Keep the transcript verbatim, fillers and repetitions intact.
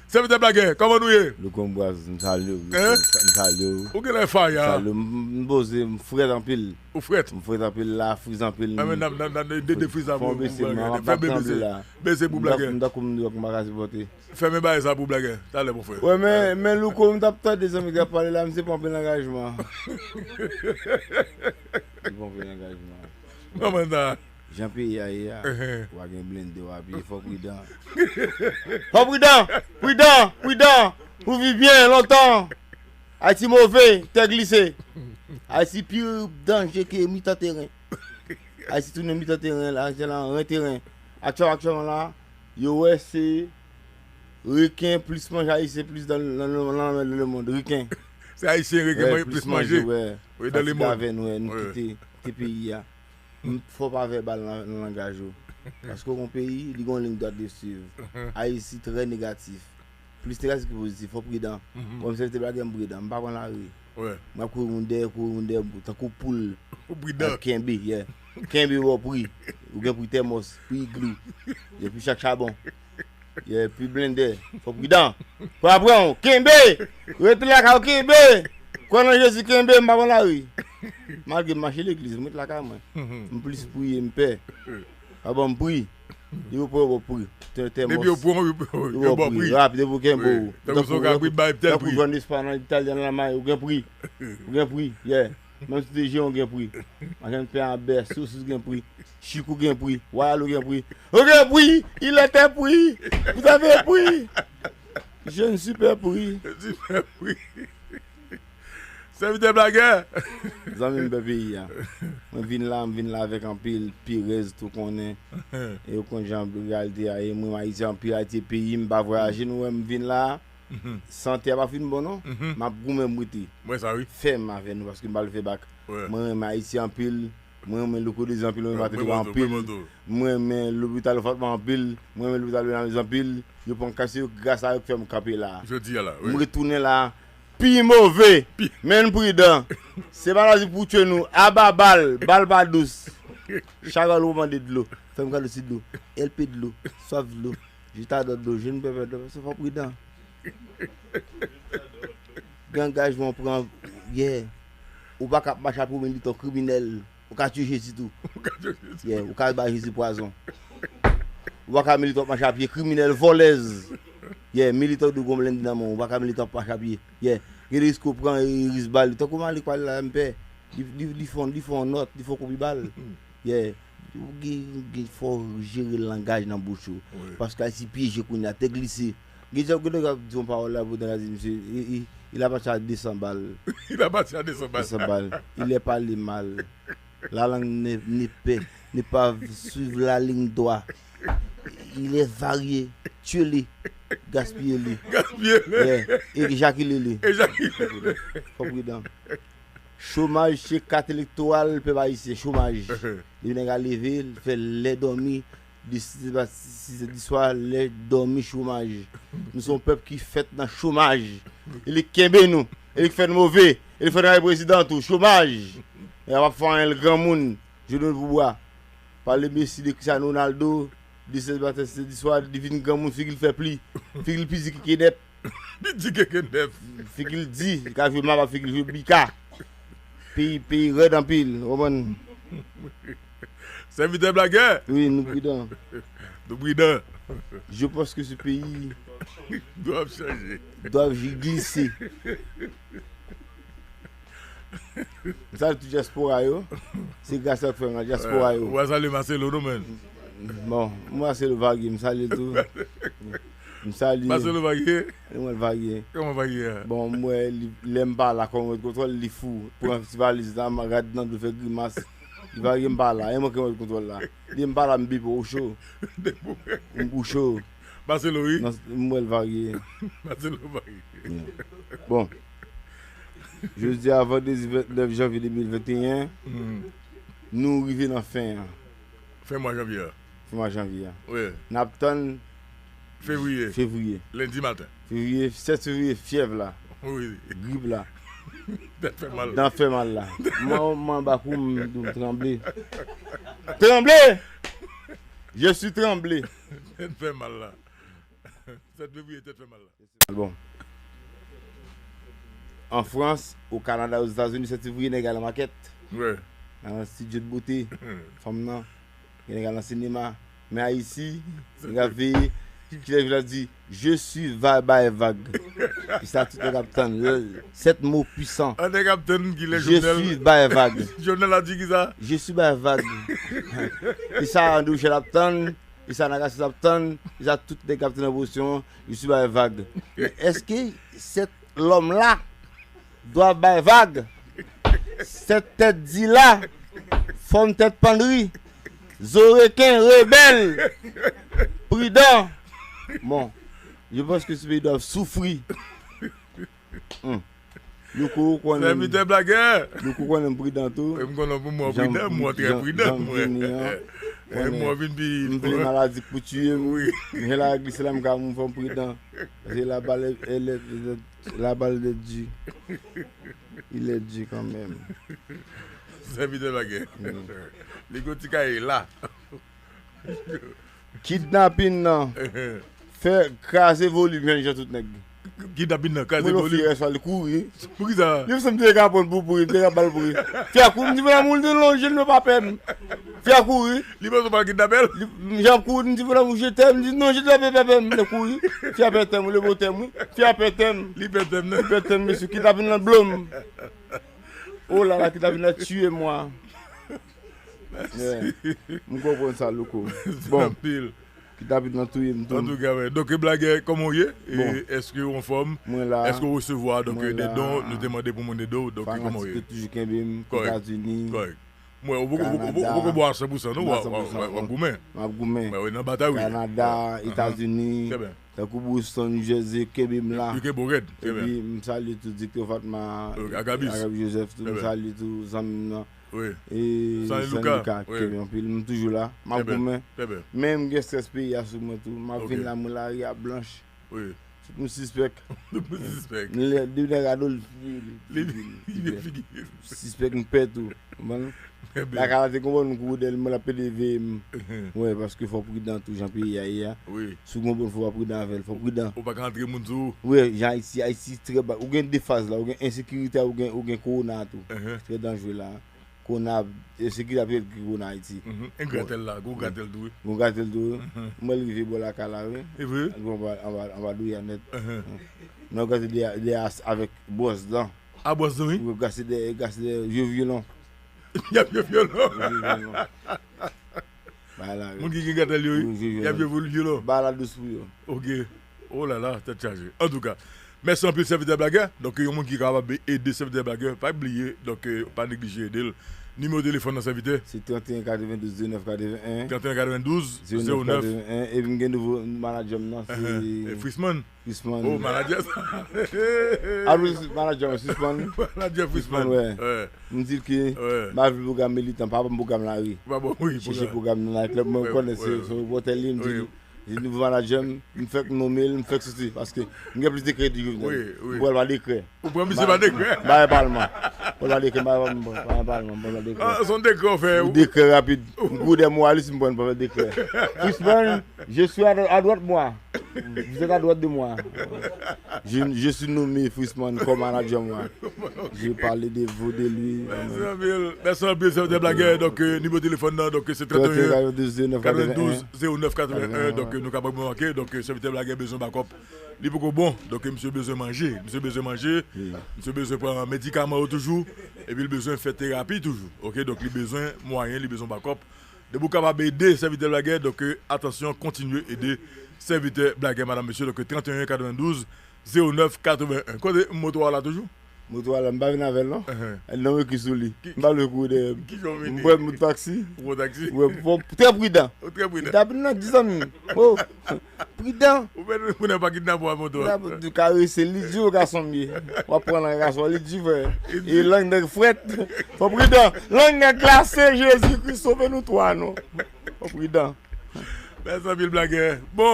Sèvitè Blagè, kòman nou ye? Louko Braz, m salye w. Hein? M salye w. Ou genlè faya. M salye w. M, m poze, m frèt anpil. Ou frèt? M frèt anpil la, friz anpil. Ah, men n ap, n ap, n ap de, de friz la pou, pou Blagè. Fè bese, bese pou Blagè. M tankou m Nouyòk, m pa ka sipòte. Fèmen bagay sa pou Blagè. Talè, mon frè. Wè, men, men Louko, m t ap tande zanmi k ap pale la, misye pran anpil angajman. Li pran anpil angajman. Kòman sa? Jan peyi a ye a, ou pa gen blende, w ap ye, fò pridan. Fò pridan! Pridan! Pridan! Pou viv byen lontan! Ayiti move, tè glise. Ayiti pi danje ke mitan teren. Ayiti tounen mitan teren, la, se la, ren teren. Aktyèl, aktyèlman la, yo wè se reken plis manje Ayisyen plis nan, nan, nan, nan lemonn, reken. Se Ayisyen reken plis manje. Wi, nan lemonn. Fatig avè nou, wè, nou kite, kite peyi a. M, fò pa vèbal nan, nan langaj ou. Paske yon peyi, li gen yon liy dwat li swiv. Ayiti trè negatif. Plis negatif ke pozitif, fò pridan. Kòm sèvitè Blagè, m pridan. M pa pran lari. M ap kouri moun dèyè, kouri moun dèyè, tankou poul. Ou pridan. Kenbe, yeah. Kenbe, w ap pri. Ou gen pri tèmòs, pri iglou. Epi chak chabon. Yeah, pri blendè. Fò pridan. Fò aprann w. Kenbe! Rete lakay ou, kenbe! Kwè nan Jezi, kenbe, m pa pran lari. Malgre m mache legliz, m ret lakay mwen. M plis priye, m pè. Pa ban m pri. Depi yo pran yo ba w pri. Tè, tèmòs. Depi yo pran yo, yo ba w pri. Rap, depi yo kenbe w. Tankou sa w ka pri, bay tèl pri. Tankou jwenn espa nan Italyan, nan Lamay, ou gen pri. Ou gen pri, yeah. Menm si w te jeyan, ou gen pri. Machann pen a bè, sosis gen pri. Chik ou gen pri. Wayal ou gen pri. Ou gen pri. Il était pri. Vous avez pri. Je ne suis pas pri. Sèvitè Blagè. Zanmi m, pè peyi a. Mwen vin la, m vin la avèk anpil perèz, tou konnen. E ou konn jan reyalite a ye. Mwen, Ayiti anpil, Ayiti peyi m, pa vwayaje, nou wè m vin la. Sante a pa fin bon, non. M ap goumen pou m rete. Mwen sa, wi. Fèm avè nou, paske m pral fè bak. Mwen renmen Ayiti anpil. Mwen renmen Louko Dezi anpil, mwen renmen Patrick anpil. Mwen renmen lopital Fatma anpil. Mwen renmen lopital Bernaliz anpil. Yo pran kase yo, gras a yo k fè m kanpe la. Jodi a la, wi. M retounen la, pi move. Men n pridan. Se maladi pou tye nou. Aba bal, bal pa dous. Chak lè ou mande dlo, fè m kado ti dlo. L P dlo, swaf dlo, jitadò dlo, jèn pèpè dlo, paske fò pridan. Gen angajman w pran, yeah. Ou pa ka ap mache ap yon militan kriminèl. Ou ka tiye Jezi tou. Ou ka tiye Jezi. Yeah, ou ka bay Jezi pwazon. Ou pa ka militan ap mache a pye, kriminèl, vòlèz. Yeah, militan ou dwe gon blende nan men w, ou pa ka militan ap mache a pye. Yeah, gen de riske ou pran, e risk bal. Tankou Malik pale la, m pè. Li, li, li fè, li fè yon nòt, li fè yon kopi bal. Yeah. Ou gen, gen fò jere langaj nan bouch ou. Wi. Paske Ayiti pyeje kounye a, tè glise. Gen djab, gen djab k ap di yon pawòl la, pou dan la di, misye, il, il, il a parti à deux cents balles. Il a parti à deux cents balles. Deux cents balles. Il est parlé mal. La langue n'est, n'est pas, n'est pas suivre la ligne droite. Il est varié. Tye li. Gaspiye li. Gaspiye li. Yeah. Ejakile li. Ejakile li. Fò pridan. Chomaj se kat elektoral pèp ayisyen, chomaj. Depi nèg la leve, l fè lè dòmi, de sis è di swa, lè dòmi, chomaj. Nou se yon pèp ki fèt nan chomaj. E li kenbe nou, e li fè n move, e li fè n rayi prezidan tou, chomaj. Nèg la p ap fè anyen, l granmoun, jenou l pou bwa. Pale Messi, de Cristiano Ronaldo, de sis è di swa, li vin granmoun, figi l fè pli, figi l pi di ki Kenèp. Li di keke nèf. Figi l di, li ka jwe maba, figi l jwe bika. Peyi, peyi rèd anpil, ou konprann? Sèvitè Blagè. Wi, nou pridan. Nou pridan. Je pense que ce pays doit changer. Doit glisser. M salye tout dyaspora yo. Se gras a k fè m la, dyaspora yo. Ou pa salye Marcelo non, menn? Bon, Marcelo varye, m salye l tou. M salye. Marcelo varye? Mwen l varye. Kòman varye a? Bon, m wè li, lè m pa la, kòm ret kontwòl, li fou. Pran ti valiz la, m rad nan dlo, fè grimas. Li varye, m pa la. E mwen kòm ret kontwòl la. Lè m pa la, m bipe, ou cho. M ou cho. Marcelo, wi. Non, m wè l varye. Marcelo varye. Bon. Jodi a vandredi vennèf janvye de mil venteyen, nou rive nan fen an. Fen mwa janvye a. Fen mwa janvye a. Wi. N ap tann fevriye. Fevriye. Lendi maten. Fevriye, sèt fevriye, fyèv la. Wi. Grip la. Tèt fè mal. Dan fè mal la. Mwen, mwen anba kou m, m tranble. Tranble! Je suis tranble. Tèt fè mal la. Sèt fevriye, tèt fè mal la. Bon. An Frans, o Kanada, Ozetazini, sèt fevriye, nèg al nan makèt. Nan estidyo de bote. Fanm nan. Gen nèg al nan sinema. Men Ayiti, nèg ap veye. Kilè jou la di, je suis va bay vag. E sa tout nèg ap tann. Sèt mo pwisan. An nèg ap tann kilè Jovenel. Je suis bay vag. Jovenel la di ki sa? Je suis bay vag. E sa André Michel ap tann. E sa Nagasis ap tann. E sa tout nèg ap tann opozisyon an. Je suis bay vag. Men èske sèt lòm la dwa bay vag? Sèt tèt di la, fòm tèt pandri, zo reken, rebèl, pridan. Bon, je pense que ce pays doit souffrir. Hmm. Louko, ou konnen. Sèvitè blagè. Louko konnen m pridan tou. M konnen pou mwen pridan, mwen trè pridan, mwen. Mwen vin pi. M vle maladi k pou tiye m. Wi. Men la glise la m ka moun fò m pridan. Paske la balle, elle est, la balle est dure. Il est dur quand même. Sèvitè blagè. Li gon ti kaye la. Kidnapin nan. Fè kraze volim, jèn jan tout nèg. Kidnapin nan, kraze volim. Mwen fi rès li kouri. Poukisa? Li sanble te ka pran pou pri, te ka bal pri. Fè kouri, m di, "Mwen, moun de lonje, nou pa pè m." Fè kouri. Li panse pa kidnapè l? Li, jan kouri, m di, "Mwen, je t'aime." Li di, "Non, je t'aime, pa pè m." Li kouri. Fè pè tèm, le bo tèm, wi. Fè pè tèm. Li pè tèm, non? Li pè tèm, mesye. Kidnapin nan blom. Oh là là, kidnapin nan tiye mwen. Mèsi. M konprann sa, Louko. Bon. Anpil. Kidnapin nan touye m tou. Antouka, wè. Donk, blagè, kòman w ye? Bon. Èske w anfòm? Mwen la. Èske w resevwa, donk, de don? Nou te mande pou moun ede w, donk, kòman w ye? Fanatik yo toujou kenbe m, Etazini, Kanada. Mwen, ou poko bò a san pou san, non? W ap goumen. M ap goumen. Mwen, nan batay, wi. Kanada, Etazini. Trè byen. Tankou Boston, New Jersey, kenbe m la. Yo kenbe w rèd. Epi, m salye tou Dikto Fatma, Agabi Joseph tou, m salye tou zanmi m nan. Wi. E Sanlika, kenbe anpil, m toujou la. M ap goumen. Menm gen strès peyi a sou mwen tou. M ap vin la, mwen lari a blanch. Wi. Tout moun sispèk. Tout moun sispèk. Depi nèg Adolphe, li vin figi. Sispèk m pè tou. Konprann? Lakay la te konprann m kouri dèyè l, mwen l ap pede veye m. Wi, paske fò w pridan tou jan peyi a ye a. Wi. Si w gen yon bon fò w pa pridan avè l, fò w pridan. Ou pa ka antre moun sou ou. Wi, jan Ayiti, Ayiti trè ba. Ou gen de faz la, ou gen ensekirite a, ou gen, ou gen kowona tou. Trè danjere la. Kowona, ensekirite ap ret ki kowona Ayiti. Gon gratèl la, gon gratèl tou, wi. Gon gratèl tou, wi. M wè l rive bò lakay la, wi. E vre? Anba, anba, anba dweyè nèt. Men w gate de, de as avèk bwòs dan. A bwòs dan, wi. Wi, gase de, gase de, jwe vyolon. Y ap jwe vyolon. Jwe vyolon. Bagay la, wi. Moun ki gen gratèl yo, wi. Wi, jwe vyolon. Y ap jwe vyolon. Bagay la dous pou yo. Ok. Oh là là, tèt chaje. Antouka, mèsi anpil, sèvitè blagè. Donk, yon moun ki kapab ede sèvitè blagè, pa bliye, donk, pa neglije ede l. Nimewo telefòn nan, sèvitè? Se trant e en katrevendouz zewo nèf katreven en. Trant e en katrevendouz zewo nèf katreven en. Epi m gen nouvo manadjè m nan, se Frisman. Frisman. Oh, manadjè sa. Apre manadjè m, Frisman. Manadjè Frisman, wè. M di l ke m pa vle pwogram militan, pa ban m pwogram lari. Pa bon, wi. Chèche pwogram nan nayt klèb, mwen konnen se, se repòtè li, m di l, se nouvo manadjè m, m fèk nome l, m fèk soti, paske m gen plis dekrè di Jovenel. Wi, wi. M pral pa dekrè. Ou pran misye pa dekrè? M pa gen palman. M pral pa dekrè, m pa gen palman, m pral pa dekrè. Ah, se yon dekrè w fè. Yon dekrè rapid. M kouri dèyè Moralis, m pran, m pral pa dekrè. Frisman, je suis à, à droite, moi. Vous êtes à droite de moi. Je, je suis nommé Frisman comme manager, moi. Je parle de vous, de lui. Mèsi anpil. Mèsi anpil, sèvitè blagè. Donk, nimewo telefòn nan, donk, se trant e en katrevendouz zewo nèf katreven en. Donk, nou kapab manke. Donk, sèvitè blagè bezwen bakòp. Li poko bon. Donk, misye bezwen manje. Misye bezwen manje. Misye bezwen pran medikaman yo toujou. Epi, li bezwen fè terapi toujou. Ok, donk, li bezwen mwayen, li bezwen bakòp. Depi w kapab ede sèvitè blagè, donk, atansyon, kontinye ede sèvitè blagè, madam, mesye. Donk, trant e en katrevendouz zewo nèf katreven en. Kote moto a la toujou? Moto a la, m pa vin avè l, non. Enhen. L nan ekri sou li. M pa vle kouri dèyè m. M pran taksi. Ou pran taksi? Wi, fò trè pridan. Ou trè pridan. Kidnapin nan di zanmi m. Oh, pridan. Ou mèt moun nan pa kidnape w a moto a. Ou karese, li di w gason m ye. W ap pran nan gason, li di frè. E lang nèg frèt. Fò pridan. Lang nèg glase, Jezi Kris sove nou twa, non. Fò pridan. Mèsi anpil, blagè. Bon.